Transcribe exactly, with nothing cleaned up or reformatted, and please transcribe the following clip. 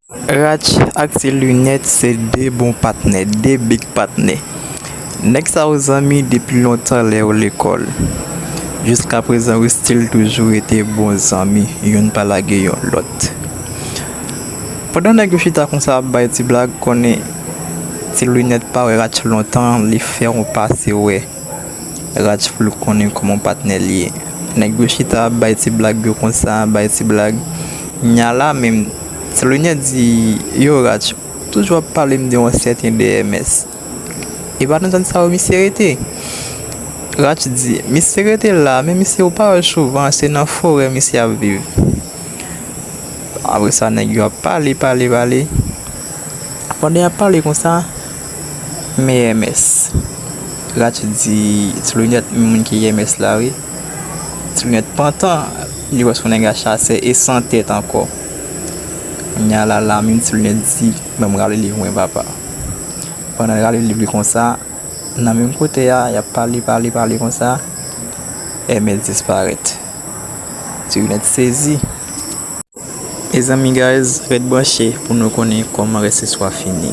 Ratch ak Ti Linèt se de bon patnè, de big patnè. Nèg sa yo zanmi depi lontan lè yo lekòl. Jiska prezan yo still toujou rete bon zanmi, youn pa lage yon lòt. Pandan nèg yo chita konsa ap bay ti blag, konnen Ti Linèt pa wè Ratch lontan, li fè yon pase wè Ratch pou l konnen kòman patnè l ye. Nèg yo chita ap bay ti blag yo konsa, bay ti blag. Nya la menm, Ti Linèt di, yo Ratch, ou toujou ap pale m de yon sèten D M S. E pa nan zòn sa yo misye rete? Ratch di, misye rete la, men misye ou pa wè l souvan, se nan forè misye ap viv. Apre sa, nèg yo ap pale, pale, pale. Pandan y ap pale konsa, men M S. Ratch di, Ti Linèt, men moun ki M S la, wi. Ti Linèt pantan, li wè se yon nèg a chasè e san tèt ankò. Kounya la, la menm Ti Linèt di, ban m rale liv mwen, papa. Pandan l rale liv li konsa, nan menm kote a, y ap pale, pale, pale konsa, M S disparèt. Ti Linèt sezi. Mezanmi, guys, ret branche pou nou konnen kòman rès istwa fini.